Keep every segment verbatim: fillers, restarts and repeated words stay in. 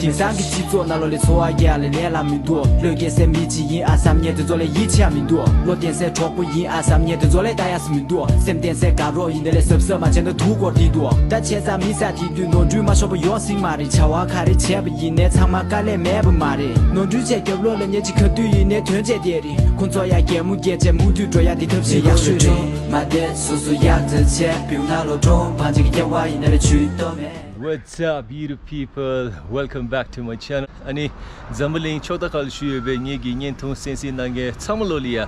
དེང་སང་གི་སྤྱི་ཚོགས་ནང་ལོགས་ལ་འཚོ་བ་རྒྱག་ལས་ལས་ལ་མི་འདུག་བློས་འགེལ་སའི་མི་གཅིག་ཡིན་ཨ་བསམ་མཁན་དེ་ཚོ་ལ་ཡིད་ཆེས་མི་འདུག་བློ་བརྟན་སའི་གྲོགས་པོ་ཡིན་ཨ་བསམ་མཁན་དེ་ཚོ་ལ་ལྟ་ཡག་མི་འདུག་སེམས་བརྟན་སའི་དགའ་རོགས་ཡིན་དེ་ལས་གཟབ་གཟབ་མ་བྱས་ན་སྡུག་སྐོར་དེ་འདུག་ད་བྱས་ཙང་མི་ས་དེ་དུས་ནོར་འཁྲུལ་མ་ཤོར་བ་ཡོང་སྲིད་མ་རེད། བྱ་བ་ག་རེ་བྱས་པ་ཡིན་ནའི་ཚང་མ་དཀའ་ལས་མེད་པ་མ་རེད། ནོར་འཁྲུལ་བྱས་རྒྱབ་ལོགས་ལ་ཉེས་ཅིག་ག་དུས་ཡིན་ནའི་དོན་བྱས་བསྡད་རེད། ཁོ་ཚོ་ཡ་གད་མོ་བགད་བྱས་མུ་མཐུད་འགྲོ་ཡ་དེ་ཐབས་ཤེས་ཡག་ཤོས་རེད། མ་བསྡད་སོ་སོ་ཡག་ཚད་བྱས་བེའུ་ནང་ལོགས་འགྲོ་བང་ཅིག་གི་སྐྱེ་བ་ཡིན་ན་ལས་ཇུས་གཏོགས་མེད། What's up, beautiful people? Welcome back to my channel. ཨ་ནི་འཛམ་བུ་གླིང་ཕྱོགས་མཐའ་ཁག་ལ་བཞུགས་ཡོད་པའི་ངེད་ཀྱི་བརྙན་ཐུང་གསན་གཟིགས་གནང་མཁན་ཚང་མ་ལོ་ལ་ཡ།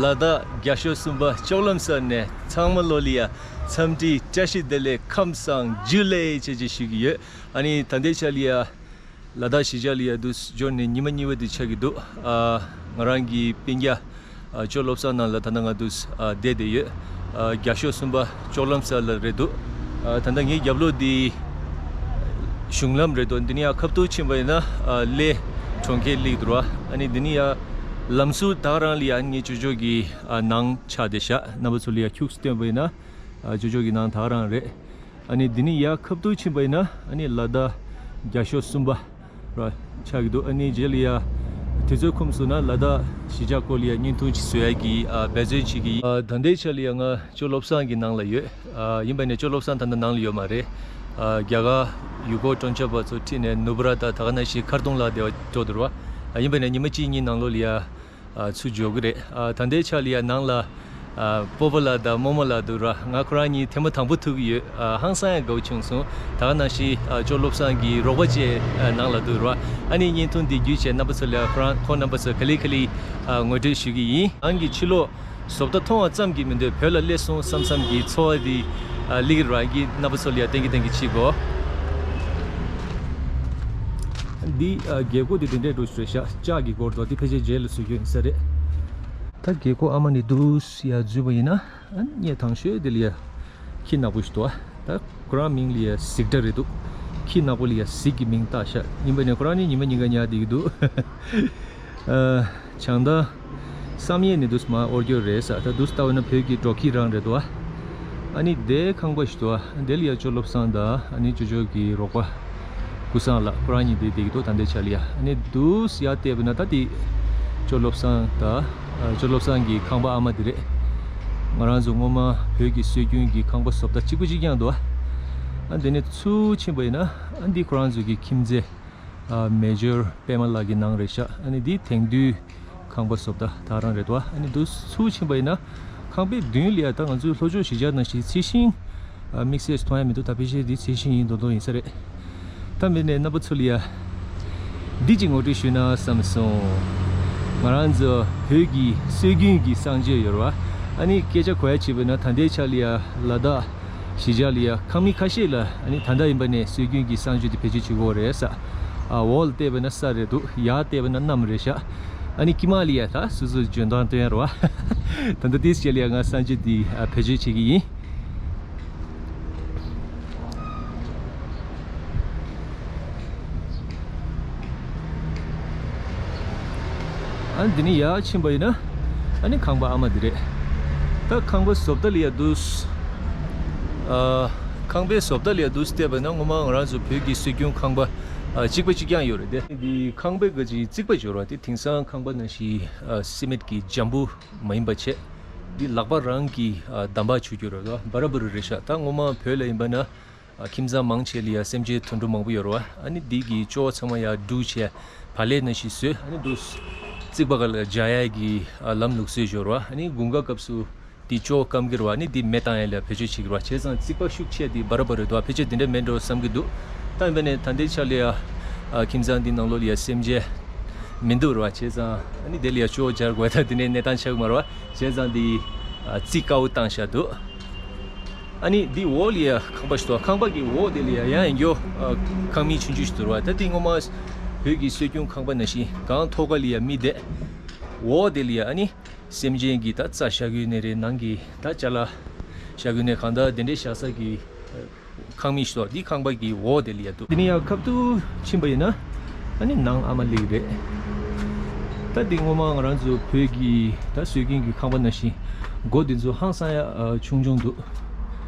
ལ་དྭགས་རྒྱ་ཤོག་གསུམ་པ་ལྕོག་ལམ་ས་ནས་ཚང་མ་ལོ་ལ་ཡ། འཚམས་འདྲི་བཀྲ་ཤིས་བདེ་ལེགས་ཁམས་བཟང་ཇུ་ལེ་བྱས་བྱས་ཞུ་གི་ཡོད། ཨ་ནི་ད་ལྟའི་ཆ་ལ་ཡ། ལ་དྭགས་གཞིས་ཆགས་ལ་ཡ་འདུག་འབྱོར་ནས་ཉི་མ་གཉིས་པ་དེ་ཆགས་ཀྱི་འདུག་ཨ། ང་རང་གི་སྤུན་ཀྱག་ཨ། ཅོ་བློ་བཟང་ནང་ལ་ད་ལྟ་ང་འདུག་ཨ། བསྡད་བསྡད་ཡོད། ཨ། རྒྱ་ཤོག་གསུམ་པ་ཅོག་ལམ་ས་ལ་རེད་འདུག་ཨ། ད་ལྟ་ངའི་རྒྱབ་ལོགས་འདི་གཞུང་ལམ་རེད་འདུག་འདི་ནས་ཡར་ཁ་ཐུག་ཕྱིན་པ་ཡིན་ན་ཨ། གླེ་གྲོང་ཁྱེར་སླེབས་འདུག་ར། ཨ་ནི་འདི་ནས་ཡར་ལམ་ཟུར་ད་ག་རང་ལ་ཡ་ངའི་ཅོ་ཅོ་གི་ཨ། ནང་ཆགས་བསྡད་ཤག་རྣམ་པ་ཚོ་ལ་ཡ་ཁྱུག་ཙམ་སྟོན་པ་ཡིན་ན་ཨ། ཅོ་ཅོ་གི་ནང་ད་ག་རང་རེད། ཨ་ནི་འདི་ནས་ཡར་ཁ་ཐུག་ཕྱིན་པ་ཡིན་ན་ཨ་ནི་ལ་དྭགས་རྒྱ་ཤོག་གསུམ་པ་ར་ཆགས་ཀྱི་འདུག་ཨ་ནི་རྗེས་ལ་ཡ་དུས་ཚོད་ཁོམ་སོང་ན་ལ་དྭགས་གཞིས་ཆགས་སྐོར་ལ་ཡ་བརྙན་ཐུང་ཅིག་བཟོ་ཡ་གི་ཨ། འབད་བརྩོན་བྱེད་ཀྱི་ཡིན། ཨ། ད་ལྟའི་ཆ་ལ་ཡ་ང་ཅོ་བློ་བཟང་གི་ནང་ལ་ཡོད། ཨ། ཡིན་པ་ནས་ཅོ་བློ་བཟང་ད་ལྟ་ནང་ལ་ཡོད་མ་རེད། ཨ། རྒྱ་གར་ཡུལ་སྐོར་སྤྲོ་འཆམ་པ་ཚོ་ཁྲིད་ནས་ནུ་བ་ར་དང་ད་ག་ནང་བཞིན་ཁར་དུང་ལ་བསྡད་པ་འགྲོ་འདུག་ར། ཨ། ཡིན་པ་ནས་ཉི་མ་གཅིག་གཉིས་ནང་ལོགས་ལ་ཡ། ཨ། ཚུར་འབྱོར་གི་རེད། ཨ། ད་ལྟའི་ཆ་ལ་ཡ་ནང་ལ་ཨ། སྤོ་བོ་ལགས་དང་རྨོ་མོ་ལགས་འདུག་ར། ང་ཁོ་རང་གཉིས་ཐེངས་མ་དང་པོ་ཐུག་གི་ཡོད། ཨ། ཧང་སང་ཡང་དགའ་བོ་བྱུང་སོང་། ད་ག་ནང་བཞིན་ཨ། ཅོ་བློ་བཟང་གི་རོགས་པ་བཅས་ཨ། ནང་ལ་འདུག་ར། ཨ་ནི་བརྙན་ཐུང་འདི་བརྒྱུད་བྱས་རྣམ་པ་ཚོ་ལ་ཁོ་རང་ཁོང་རྣམ་པ་ཚོ་ག་ལེ་ག་ལེ་ཨ། ངོ་སྤྲོད་ཞུ་གི་ཡིན། ཨང་གི་ཕྱི་ལོགས་བཟོ་ལྟ་མཐོང་བ་ཙམ་གྱིས་མི་འདོད་བོད་ལ་སླེབས་སོང་བསམ་བསམ་གྱི་ཚོར་བ་འདི་ཨ། སླེབས་ཀྱི་རེད་པ། ཨང་གི་རྣམ་པ་ཚོ་ལ་ཡ་བསྟན་གྱི་བསྟན་གྱི་བྱེད་དགོས། འདི་ཨ། རྒྱལ་སྒོ་འདི་དེ་འདྲའི་འགྲོ་ཞིག་རེད་ཤག་ལྕགས་ཀྱི་སྒོར་དོ་འདི་ཕལ་ཆེར་རྗེས་ལ་བཟོ་རྒྱུ་ཡིན་ས་རེད། ད་རྒྱལ་སྒོ་ཨ་མ་ནས་འདུག་སེ་ཡར་འཛུལ་བ་ཡིན་ན་ཨ་ནི་སྔས་དང་ཤོས་འདི་ལ་ཡ་ཁྱི་ནག་པོ་ཞིག་འདུག་ཨ། ད་ཁོ་རང་མིང་ལ་ཡ་གཟིག་སྒྲ་རེད་འདུག་ཁྱི་ནག་པོ་ལ་ཡ་གཟིག་གི་མིང་བཏགས་ཤག་ཡིན་པ་ནས་ཁོ་རང་ནི་ཉི་མ་ཉིན་གང་ཉལ་བསྡད་ཀྱི་འདུག་ཨ། བྱང་ད་བསམ་ཡས་ནས་འདུག་སེ་མར་འོར་རྒྱུ་རེད་ས། ད་འདུག་སེ་ལྟ་བ་ན་བོད་ཀྱི་འབྲོག་ཁྱི་རང་རེད་འདུག་ཨ། ཨ་ནི་དེ་ཁང་པ་ཞིག་འདུག་ཨ། དེ་ལ་ཡ་ཅོ་བློ་བཟང་དང་ཨ་ནི་ཅོ་ཅོ་གི་རོགས་པ་ཀུན་བཟང་ལགས་ཁོ་རང་གཉིས་དེ་བསྡད་ཀྱི་འདུག་ད་ལྟའི་ཆ་ལ་ཡ། ཨ་ནི་འདུག་སེ་ཡར་བལྟས་པ་ན་ད་དེ་ཅོ་བློ་བཟང་དང་ཨ། ཅོ་བློ་བཟང་གི་ཁང་པ་ཨ་མ་དེ་རེད། ང་རང་ཚོ་སྔོན་མ་བོད་ཀྱི་སྲོལ་རྒྱུན་གྱི་ཁང་པ་བཟོ་ལྟ་གཅིག་པ་གཅིག་རྐྱང་འདུག་ཨ། ཨ་དེ་ནས་ཚུར་ཕྱིན་པ་ཡིན་ན་ཨ་འདི་ཁོ་རང་ཚོ་གི་ཁྱིམ་མཚེས། ཨ། མེ་ཇར་པད་མ་ལགས་ཀྱི་ནང་རེད་ཤག་ཨ་ནི་འདི་དེང་དུས་ཁང་པ་བཟོ་ལྟ་ད་རང་རེད་དོ། ཨ་ནི་འདུག་སེ་ཚུར་ཕྱིན་པ་ཡིན་ན་ཁང་པའི་མདུན་ལ་ཡ་ད་ང་ཚོའི་ལྷོ་ཕྱོགས་གཞིས་ཆགས་ནང་བཞིན་ཚལ་ཤིང་ཨ། དམིགས་བསལ་མཐོང་ཡ་མི་འདུག་ད་ཕལ་ཆེར་འདི་ཚལ་ཤིང་ཡིན་མདོག་མདོག་ཡིན་ས་རེད། ད་མེད་ནས་རྣམ་པ་ཚོ་ལ་ཡ་འདི་གཅིག་ངོ་སྤྲོད་ཞུས་ན་བསམ་སོང་། ང་རང་ཚོ་བོད་ཀྱི་སྲོལ་རྒྱུན་གྱི་གསང་སྤྱོད་ཡོད་རེད་པ། ཨ་ནི་སྐད་ཆ་གོ་ཡ་བྱས་པ་ཡིན་ན་ད་ལྟའི་ཆ་ལ་ཡ་ལ་དྭགས་གཞིས་ཆགས་ལ་ཡ་ཁང་མིག་ཁ་ཤས་ལ་ཨ་ནི་ད་ལྟ་ཡིན་པ་ནས་སྲོལ་རྒྱུན་གྱི་གསང་སྤྱོད་དེ་བེད་སྤྱོད་བྱེད་ཀྱི་ཡོད་རེད་ས། ཨ། འོག་ལ་བལྟས་པ་ན་ས་རེད་འདུག་ཡར་བལྟས་པ་ན་གནམ་རེད་ཤག་ཨ་ནི་དཀྱིལ་མ་ལ་ཡ་ད་སོ་སོའི་འཇོན་ཐང་སྟོན་ཡ་རེད་པ། ད་ལྟ་དེའི་རྗེས་ལ་ཡ་ང་གསང་སྤྱོད་འདི་ཨ། བེད་སྤྱོད་བྱེད་ཀྱི་ཡིན། ཨ་ནི་འདི་ནས་ཡར་ཕྱིན་པ་ཡིན་ན་ཨ་ནི་ཁང་པ་ཨ་མ་འདི་རེད། ད་ཁང་པ་བཟོ་ལྟ་ལ་ཡ་འདུག་ཨ། ཁང་པའི་བཟོ་ལྟ་ལ་ཡ་འདུག་སེ་བལྟས་པ་ན་སྔོན་མ་ང་རང་ཚོ་བོད་ཀྱི་སྲོལ་རྒྱུན་ཁང་པ་ཨ། གཅིག་པ་གཅིག་རྐྱང་ཡོད་རེད་དེ། འདི་ཁང་པའི་ག་ཅིག་རྩིག་པ་འབྱོར་བ་དེ་དེང་སང་ཁང་པ་ནང་བཞིན་ཨ། སི་མེད་ཀྱི་འཇམ་པོ་མ་ཡིན་པ་བྱས། འདི་ལག་པ་རང་གིས་ཨ། འདམ་བག་བྱུག་རྒྱུ་རེད་དོ། བ་ར་བ་རུ་རེད་ཤག་ད་སྔོན་མ་བོད་ལ་ཡིན་པ་ན། ཨ། ཁྱིམ་ཚང་མང་ཆེ་ལ་ཡ་སེམས་ཅན་དུད་འགྲོ་མང་པོ་ཡོད་རེད་པ། ཨ་ནི་འདི་གི་ཅོ་ཚང་མ་ཡ་བསྒྲུགས་བྱས་བག་ལེབ་ནང་བཞིན་བཟོས། ཨ་ནི་འདུག་སེ་རྩིག་པ་སྒང་ལ་སྦྱར་ཡ་གི་ཨ། ལམ་ལུགས་སྲོལ་ཡོད་རེད་པ། ཨ་ནི་དགུན་ཁ་སྐབས་སུ་འདི་ཅོ་སྐམ་གྱི་རེད་པ། ཨ་ནི་འདི་མེ་བཏང་ཡ་ལ་བེད་སྤྱོད་བྱེད་ཀྱི་རེད་པ། བྱས་ཙང་རྩིག་པ་ཤུགས་ཆེ་འདི་བ་ར་བ་རུ་འདུག་ཕལ་ཆེར་འདི་འདྲ་མེད་འགྲོ་བསམ་གྱི་འདུག་ད་ཡིན་པ་ནས་ད་ལྟའི་ཆ་ལ་ཡ་ཨ། ཁྱིམ་ཚང་འདི་ནང་ལོགས་ལ་ཡ་སེམས་ཅན་མི་འདུག་རེད་པ། བྱས་ཙང་ཨ་ནི་དེ་ལ་ཡ་ཅོ་སྦྱར་དགོས་ད་འདི་ནས་གནས་སྟངས་ཆགས་ཀྱི་མ་རེད་པ། བྱས་ཙང་འདི་ཨ། རྩིག་དཀར་པོ་བཏང་བཞག་འདུག་ཨ་ནི་འདི་འོག་ལ་ཡ་ཁང་པ་ཞིག་འདུག་ཁང་པ་གི་འོག་དེ་ལ་ཡ་ཡང་ཡང་མགྱོགས་ཨ། ཁང་མིག་ཆུང་ཆུང་ཞིག་འདུག་རེད་པ། ད་འདི་སྔོན་མ་བོད་ཀྱི་སྲོལ་རྒྱུན་ཁང་པ་ནང་བཞིན་སྒང་ཐོག་ཁ་ལ་ཡ་མི་བསྡད། འོག་དེ་ལ་ཡ་ཨ་ནི་སེམས་ཅན་གྱི་ད་རྩྭ་བཞག་གི་ཡོད་ནའི་རེད། ནང་གི་ད་ཅ་ལག་བཞག་གི་ཡོད་ནའི་གང་ལྟར་དེ་འདྲའི་བཞག་ས་གི་ཨ། ཁང་མིག་ཞིག་འདུག་འདི་ཁང་པ་གི་འོག་དེ་ལ་ཡ་འདུག་འདི་ནས་ཡར་ཁ་ཐུག་ཕྱིན་པ་ཡིན་ན་ཨ་ནི་ནང་ཨ་མ་སླེབས་རེད། ད་འདི་སྔོན་མ་ང་རང་ཚོ་བོད་ཀྱི་ད་སྲོལ་རྒྱུན་གྱི་ཁང་པ་ནང་བཞིན་སྒོ་འདི་ཚོ་ཧང་སང་ཡ་ཨ། ཆུང་ཆུང་འདུག་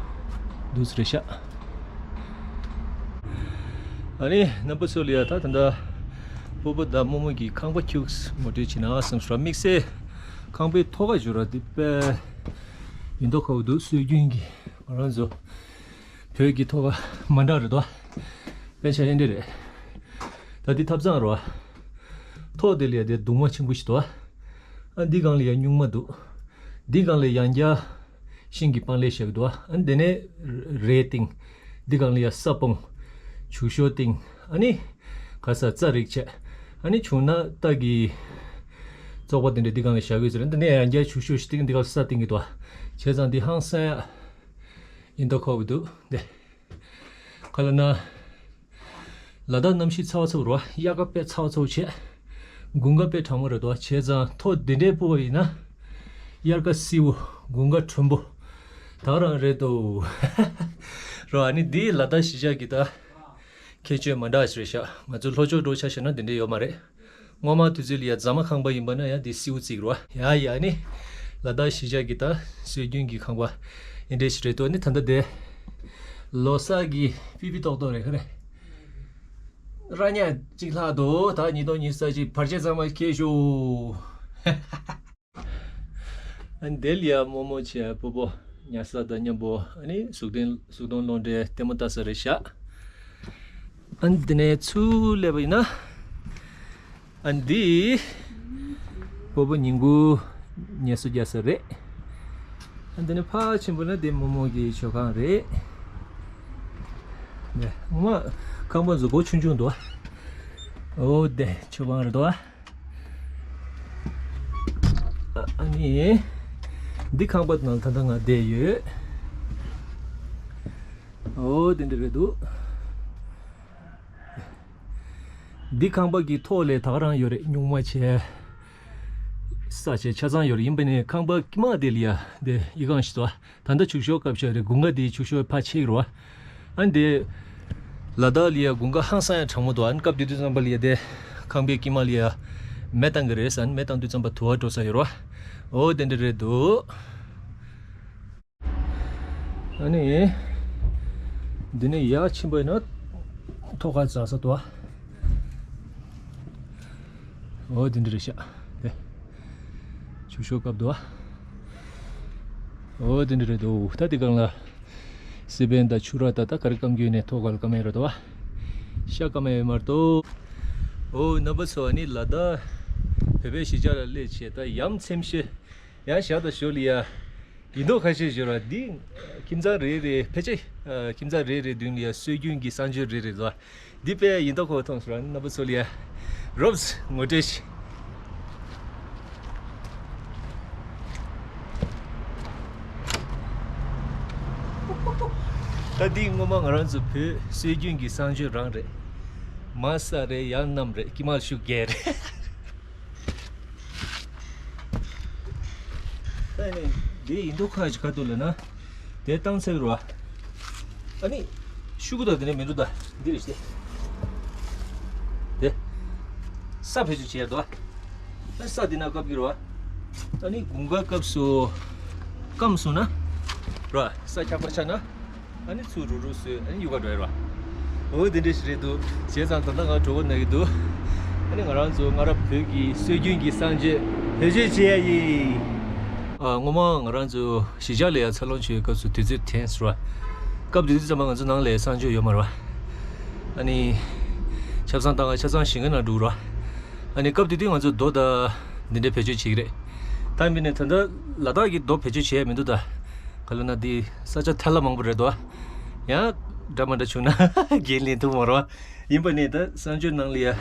འདུག་སེ་རེད་ཤག་ཨ་ནི་རྣམ་པ་ཚོ་ལ་ཡ་ད་ད་ལྟ་སྤོ་བོ་དང་རྨོ་མོ་གི་ཁང་པ་ཁྱུགས་ངོ་སྤྲོད་བྱེད་ན་བསམ་སོང་། དམིགས་བསལ་ཁང་པའི་ཐོག་ཁ་བཞུར་བ་འདི་དཔེ་ཡིན་མདོག་ཁ་པོ་འདུག་སྲོལ་རྒྱུན་གྱི་ང་རང་ཚོ་བོད་ཀྱི་ཐོག་ཁ་མ་འདྲ་རེད་དོ། དཔེ་ཆ་ཨེ་འདྲ་རེད། ད་འདི་ཐབ་ཚང་རོ། ཐོག་དེ་ལ་ཡ་དེ་གདུང་མ་ཆེན་པོ་ཞིག་འདུག་ཨ་འདི་སྒང་ལ་ཡ་སྨྱུག་མ་འདུག་འདི་སྒང་ལ་ཡང་བསྐྱར་ཤིང་གི་སྤང་ལེབ་བཞག་གི་འདུག་ཨ་འདི་ནས་རས་སྟེང་། འདི་སྒང་ལ་ཡ་ས་སྤུངས། བྱུག་ཤོག་སྟེང་། ཨ་ནི་ག་ས་རྩྭ་རིགས་བྱས། ཨ་ནི་བྱུང་ན་རྟ་གི་བཙོག་པ་དེ་འདྲ་འདི་སྒང་ལ་བཞག་གི་ཡོད་ཟེར། འདི་ནས་ཡང་བསྐྱར་བྱུག་ཤོག་སྟེང་འདི་སྒང་ལ་ས་བཏིང་གི་འདུག་བྱས་ཙང་འདི་ཧང་སང་ཡ་ཡིན་མདོག་ཁ་པོ་འདུག་འདི། ག་ལ་ན། ལ་དྭགས་གནམ་གཤིས་ཚ་བ་ཚ་བོ་རེད་བ། དབྱར་ཁ་དཔེ་ཚ་བ་ཚ་བོ་བྱས། དགུན་ཁ་དཔེ་གྲང་མོ་རེད་དོ། བྱས་ཙང་ཐོག་འདི་འདྲའི་སྤོ་བ་ཡིན་ན། དབྱར་ཁ་བསིལ་བོ། དགུན་ཁ་གྲང་པོ། ད་རང་རེད་དོ། རོ། ཨ་ནི་འདི་ལ་དྭགས་གཞིས་ཆགས་ཀྱི་ད་ཁྱད་ཆོས་མ་འདྲ་ཞིག་རེད་ཤག་ང་ཚོ་ལྷོ་ཕྱོགས་འགྲོ་ཆ་བཞག་ན་འདི་འདྲ་ཡོད་མ་རེད། སྔོན་མ་དུས་ཚོད་ལ་ཡ་རྫ་མ་ཁང་པ་ཡིན་པ་ན་ཡ་འདི་སེའུ་རྩིག་རོ། ཡ་ཡ་ནི་ལ་དྭགས་གཞིས་ཆགས་ཀྱི་ད་སྲོལ་རྒྱུན་གྱི་ཁང་པ་ཨེ་འདྲས་ཞིག་རེད་དོ། ནི་ད་ལྟ་དེ་ལོ་གསར་གྱི་པི་པི་ཏོག་ཏོག་རེད་ཁ་རེད། ར་ཉག་གཅིག་ལྷག་འདུག་ད་ཉིས་སྟོང་ཉི་ཤུ་རྩ་གཅིག་བར་ཆད་ཚང་མ་ཁྱེར་ཤོག་ཨ་ནི་དེ་ལ་ཡ་རྨོ་མོ་བྱས་སྤོ་བོ་ཉལ་ས་དང་མཉམ་པོ། ཨ་ནི་གཟུགས་ཐོན་གཟུགས་མཐོང་སློབ་གྲྭའི་ལྟད་མོ་ལྟ་ས་རེད་ཤག་ཨ་ནི་དེ་ནས་ཚུར་སླེབས་པ་ཡིན་ན། ཨ་ནི་འདི་སྤོ་བོ་ཉིན་གུང་ངལ་གསོ་རྒྱག་ས་རེད། ཨ་ནི་དེ་ནས་ཕར་ཕྱིན་པ་ན་དེ་རྨོ་མོ་གི་མཆོད་ཁང་རེད། ནས་ངོ་མ་ཁང་པ་གཟུགས་པོ་ཆུང་ཆུང་འདུག་ཨོ་དེ་མཆོད་ཁང་རེད་དོ། ཨ་ནི། འདི་ཁང་པ་ནང་ད་ལྟ་ང་བསྡད་ཡོད། ཨོ་དེ་འདྲ་རེད་འདུག་འདི་ཁང་པ་གི་ཐོག་ལ་ད་ག་རང་ཡོད་རེད། སྨྱུག་མ་བྱས། ས་བྱས་ཆ་ཚང་ཡོད་རེད། ཡིན་པ་ནས་ཁང་པ་དཀྱིལ་མ་དེ་ལ་ཡ་དེ་ཡི་གང་ཞིག་འདུག་ད་ལྟ་བྱུག་ཤོག་བཀབ་བཞག་རེད། དགུན་ཁ་དེ་བྱུག་ཤོག་ཕར་ཕྱེ་གི་རེད་བ། ཨ་ནི་དེ་ལ་དྭགས་ལ་ཡ་དགུན་ཁ་ཧང་སང་ཡ་གྲང་མོ་འདུག་ཨ་ནི་སྐབས་དེ་དུས་ཙམ་པ་ལ་ཡ་དེ་ཁང་པའི་དཀྱིལ་མ་ལ་ཡ་མེ་བཏང་གི་རེད་ཟེར། ཨ་ནི་མེ་བཏང་དུས་ཙམ་པ་དུ་བ་འགྲོ་ས་ཡོད་རེད་བ། འོ་དེ་འདྲ་རེད་འདུག་ཨ་ནི། འདི་ནས་ཡར་ཕྱིན་པ་ཡིན་ན་ཐོག་ཁ་འཛེག་ས་འདུག་བ། འོ་དེ་འདྲ་རེད་ཤག་དེ། བྱུག་ཤོག་བཀབ་འདུག་བ། འོ་དེ་འདྲ་རེད་འདུག་ད་དེ་སྒང་ལ་སི་པན་དང་ཕྱུར་ར་ད་ད་ག་རེ་སྐམ་རྒྱུ་ནས་ཐོག་ཁ་ལ་སྐམ་ཡ་རེད་འདུག་བ། ཤ་སྐམ་ཡ་ཡོད་མ་རེད་འདུག་འོ་རྣམ་པ་ཚོ། ཨ་ནི་ལ་དྭགས་བོད་པའི་གཞིས་ཆགས་ལ་སླེབས་བྱས་ད་ཡ་མཚན་ཤོས་ཡང་ཞག་དང་ཞོ་ལ་ཡ། ཡིན་མདོག་ཁ་ཤས་ཤིག་ར། འདི་ཁྱིམ་ཚང་རེ་རེ་ཕལ་ཆེར་ཁྱིམ་ཚང་རེ་རེ་མདུན་ལ་ཡ་སྲོལ་རྒྱུན་གྱི་བསང་མཆོད་རེ་རེ་ལ། འདི་དཔེ་ཡིན་མདོག་ཁ་པོ་མཐོང་སོང་ར། རྣམ་པ་ཚོ་ལ་ཡ་རོབ་ཙམ་ངོ་སྤྲོད་ཞིག་ད་འདི་སྔོན་མ་ང་རང་ཚོ་བོད་སྲོལ་རྒྱུན་གྱི་བསང་མཆོད་རང་རེད། མར་ས་རེད། ཡར་གནམ་རེད། དཀྱིལ་མ་ཤུགས་རྒྱག་རེད། ཨ་ནི་དེ་ཡིན་མདོག་ཁ་ཅིག་ག་འདུག་ལབ་ན། དེ་བཏང་ཚར་རོ། ཨ་ནི་ཤུ་གུ་དང་དེ་ནས་མི་འདུག་ད་འདི་རེད་ཤག་དེ། ས་བེད་སྤྱོད་བྱེད་ཡ་འདུག་ཨ་ས་འདི་ན་བཀབ་ཀྱི་རོ། ཨ་ནི་དགུན་ཁ་སྐབས་སུ་སྐམ་སོང་ན་རོ། ས་འཁྱག་པ་ཆགས་ན། ཨ་ནི་ཚུར་རུག་རུག་བཟོས། ཨ་ནི་ཡུལ་ཁ་འགྲོ་ཡ་རེད་བ། འོ་དེ་འདྲ་ཞིག་རེད་འདུག་བྱས་ཙང་ད་ལྟ་ང་གྲོད་ཁོག་ན་གི་འདུག་ཨ་ནི་ང་རང་ཚོ་སྔ་རབས་བོད་ཀྱི་སྲོལ་རྒྱུན་གྱི་བསང་མཆོད་བེད་སྤྱོད་བྱེད་ཡ་ཡིན། ཨ་སྔོན་མ་ང་རང་ཚོ་གཞིས་ཆགས་ལ་ཡ་འཚར་ལོངས་བྱེད་པའི་སྐབས་སུ་དུས་ཚོད་དེ་ཚོ་ར། སྐབས་དེ་དུས་ཙམ་པ་ང་ཚོ་ནང་ལ་ཡ་བསང་མཆོད་ཡོད་མ་རེད་བ། ཨ་ནི་ཆབ་གསང་བཏང་ང་ཆབ་གསང་ཞིང་ཁ་ནང་འགྲོ་ར། ཨ་ནི་སྐབས་དེ་དུས་ང་ཚོ་རྡོ་དང་འདི་འདྲ་བེད་སྤྱོད་བྱེད་ཀྱི་རེད། ད་མིན་ནས་ད་ལྟ་ལ་དྭགས་ཀྱི་རྡོ་བེད་སྤྱོད་བྱེད་ཡ་མི་འདུག་ད་ག་ལ་ན་འདི་ས་ཆ་ཐལ་བ་མང་པོ་རེད་དོ། ཡང་འདྲ་མ་འདྲ་བྱུང་ན་འགན་ལེན་ཐུབ་མ་རེད་བ། ཡིན་པ་ནས་ད་བསང་མཆོད་ནང་ལ་ཡ་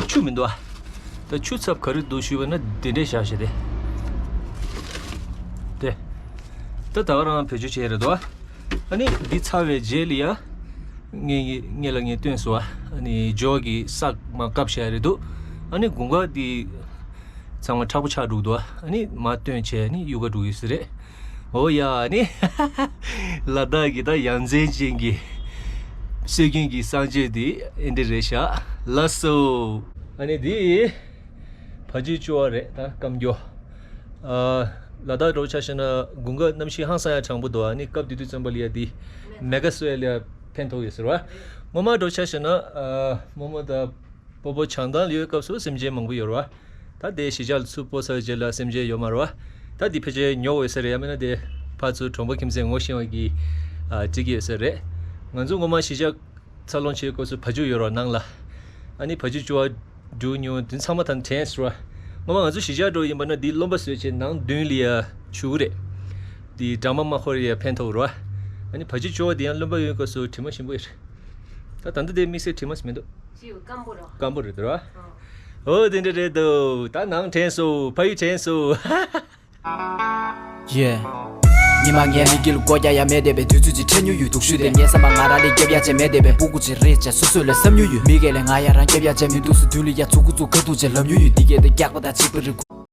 ཆུ་མི་འདུག་ད་ཆུ་ཚབ་ག་རེ་འདུག་ཞུས་པ་ན་འདི་འདྲས་བཞག་བཞག་དེ། དེ། ད་ད་ག་རང་བེད་སྤྱོད་བྱེད་ཡ་རེད་དོ། ཨ་ནི་འདི་ཚར་བའི་རྗེས་ལ་ཡ། ངས་ངས་ལ་ངས་བཏོན་སོང་ཨ། ཨ་ནི་སྦྱོར་གྱི་སག་མ་བཀབ་བྱས་རེད་འདུག་ཨ་ནི་དགུན་ཁ་འདི་ཚང་མ་མཁྲེགས་པོ་ཆགས་འགྲོ་གི་འདུག་ཨ་ནི་མ་བཏོན་བྱས་ནི་གཡུག་ག་འགྲོ་གི་ཟེར་རེད། འོ་ཡ་ཨ་ནི་ལ་དྭགས་ཀྱི་ད་ཡ་མཚན་ཅན་གྱི་སྲོལ་རྒྱུན་གྱི་བསང་མཆོད་འདི་ཨེ་འདྲ་རེད་ཤག་ལགས་སོ། ཨ་ནི་འདི། བ་ཕྱི་བཅུ་བ་རེད་ད་སྐམ་རྒྱུ། ཨ། ལ་དྭགས་འགྲོ་ཆ་བཞག་ན་དགུན་ཁ་གནམ་གཤིས་ཧང་སང་ཡ་གྲང་པོ་འདུག་ཨ་ནི་སྐབས་དེ་དུས་ཙམ་པ་ལ་ཡ་འདི་མེ་ཁ་གསོ་ཡ་ལ་ཡ་ཕན་ཐོགས་ཡོད་ཟེར་བ། སྔོན་མ་འགྲོ་ཆ་བྱས་ན་རྨོ་མོ་དང་སྤོ་བོ་བྱང་ཐང་ལ་ཡོད་སྐབས་སུ་སེམས་ཅན་མང་པོ་ཡོད་རེད་བ། ད་དེ་གཞིས་ཆགས་ལ་ཚུར་སྤོ་ཚར་རྗེས་ལ་སེམས་ཅན་ཡོད་མ་རེད་བ། ད་དེ་ཕལ་ཆེར་ཉོ་འོས་ས་རེད། ཡང་མིན་ན་དེ་ཕར་ཚུར་གྲོང་པ་ཁྱིམ་མཚེས་ངོ་ཤེས་པ་གིས་ཨ་སྤྲད་ཀྱི་ཡོད་ས་རེད། ང་ཚོ་སྔོན་མ་གཞིས་ཆགས་འཚར་ལོངས་བྱེད་སྐབས་སུ་བ་ཕྱུགས་ཡོད་རེད་བ་ནང་ལ། ཨ་ནི་བ་ཕྱུགས་བཅུ་པ་འབྲུ་ཉུང་དེ་ཚང་མ་ད་དྲན་སོང་བ། སྔོན་མ་ང་ཚོ་གཞིས་ཆགས་འགྲོ་ཡིན་པ་ན་འདི་རློན་པ་བཟོས་བྱས་ནང་མདུན་ལ་ཡ་བྱུག་རེད། འདི་སྦྲང་མ་མ་འཁོར་ཡ་ཕན་ཐོགས་རེད་བ། ཨ་ནི་བ་ཕྱུགས་བཅུ་པ་འདི་ཡང་རློན་པ་ཡོད་སྐབས་སུ་དྲི་མ་ཞིམ་པོ་ཡོད་རེད། ད་ད་ལྟ་དེ་དམིགས་བསལ་དྲི་མ་མི་འདུག་ཅིའུ་སྐམ་པོ་རོ། སྐམ་པོ་རེད་དོ། ཨོ་དེ་འདྲ་རེད་དོ། ད་ནང་དྲན་སོང་། ཕ་ཡུལ་དྲན་སོང་། Yeah. ཉི་མ་ངའི་མིག་གི་ལ་སྒོ་རྒྱག་ཡ་མེད་བསྡད་པའི་དུས་ཚོད་ཅིག་འཕྲད་མྱོང་ཡོད། སྡུག་ཤོས་དེ་ངའི་བསམ་པ་ང་རང་ལས་རྒྱབ་ཡ་ཅན་མེད་བསྡད་པའི་སྤུ་གུ་ཅིག་རེད་ཅེས་སོ་སོ་ལ་བསམ་མྱོང་ཡོད། མི་སྒེར་ལས་ང་ཡ་རང་རྒྱབ་ཡ་ཅན་མི་འདུག་སུ་མདུན་ལ་ཡ་ཚུགས་ཀུ་ཚུགས་ཁ་ཐུག་ཅེས་ལབ་མྱོང་ཡོད། འདི་གས་དེ་རྒྱག་པ་དང་གཅིག་པ་རེད།